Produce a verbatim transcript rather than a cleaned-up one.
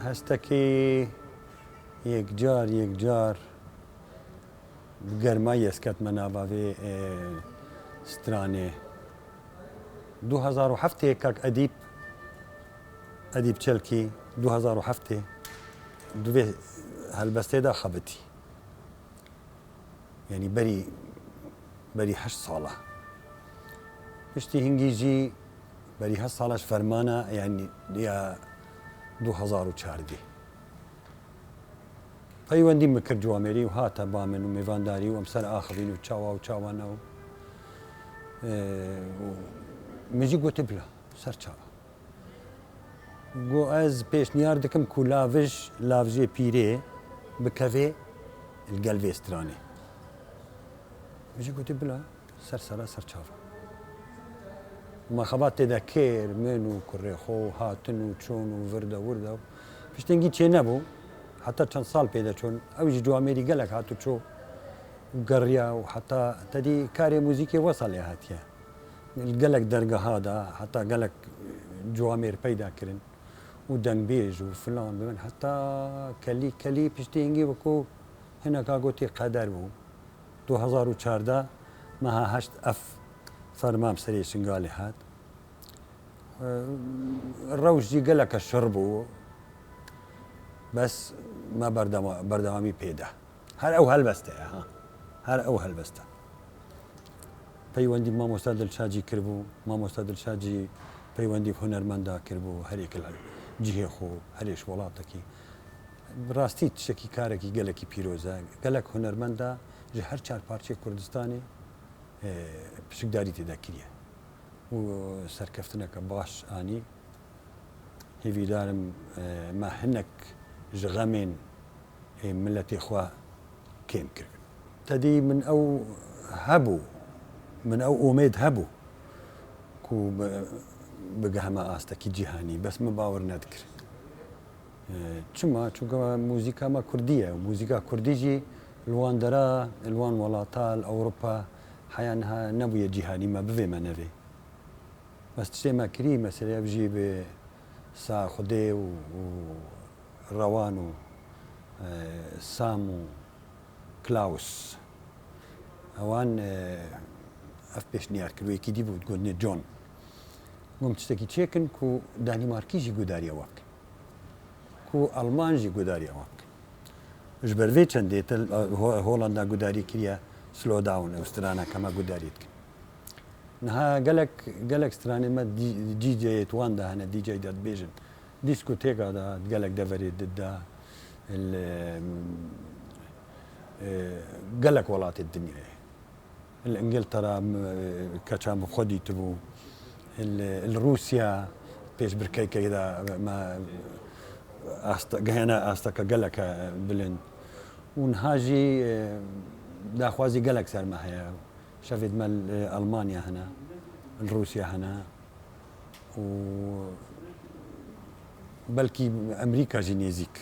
Hestekî yekcar, yekcar bi germayî ez ketime nava vê, e, stranê. Du hezar û heftê kak Edîp, Edîp Çelkî, du hezar û heftê di vê helbestê de xebitî. Yanî berî, berî heşt sala. Piştî hingî jî berî heşt sala ji fermana, yanî ya du hezar û çardeh. Peywendî min kir Ciwamêrî û hate ba min û mêvandarî û em ser axivîn û çawa û çawa ne û, e, û min jî gotê bila, ser çava. Got, ez pêşniyar dikim ku lavij, lavijê pîrê bikevê li gel vê stranê. Min jî gotê, bila, ser sera ser çava. Ma xebat tê de kir, min û kurê xwe û hatin û çûn û vir de wir de. Piştengî çê nebû. Heta çend sal pê de çûn. Ew jî Ciwamêrî gelek hat û çû û geriya û heta te dî karê muzîkê wesa lê hatiye. Li gelek dergeha de heta gelek ciwamêr peyda kirin û dengbêj û filan bi min heta kelî, kelî piştî hingî wekû hineka gotî qeder bû. Du hezar û çardeh meha heşt ev ferman serê Şingalê hat. Rewş jî geleke şir bû. Bes me berdema-, berdewamî pê de. Her ew helbeste ye, ha. Her ew helbeste. Peywendî mamoste Dilşad jî kiribû. Mamoste Dilşad jî peywendî bi hunermenda kiribû. Herêk li cihê xwe, herê ji welatekî. Bi rastî tiştekî, karekî gelekî pîroz e. Gelek hunermenda ji her çar parçeyê Kurdistanê, e, pişikdarî tê de kiriye. Û serkeftineke baş anî. Hêvîdar im, e, me hinek ji xemên ê miletê xwe kêm kiribin. Tedî min ew hebû, min ew umêd hebû ku bi-, bigihime astekî cîhanî, bes min bawer nedikir. E, çima? Çunke muzîka me kurdî ye û muzîka kurdî jî li wan dera, li wan welata, li Ewropa heya niha nebûye cîhanî, me bivê me nevê. Bes tiştê me kirî, mesele ev jî bi sa Xwedê û, û Rewan û, e, Sam û Klaus. Ewan, e, ev pêşniyar kir, wê yekî dî bû, digotinê John. Got, em tiştekî çêkin ku Danîmarkî jî gudariya we bikin. Ku Alman jî gudariya we bikin. Ji ber vê çendê te, Ho-, Holanda gudarî kiriye Slow Down, ew strana ke me gudarî dikin. Niha gelek, gelek stranê me D-, D J'yê di wan de hene, D J de dibêjin. Dîskotêka de, gelek deverê di de, li, e, gelek welatê dinyayê. Li Îngiltera, m-, keça min xwe dîtibû. Li, li Rûsya pêşbirkeyekê de me asta-, gehêne asteke geleke bilind. Û niha jî, e, daxwazî gelek ser me heye. Şevê di me li Almanya hene, li Rûsya hene û belkî Amerîka jî nêzîk.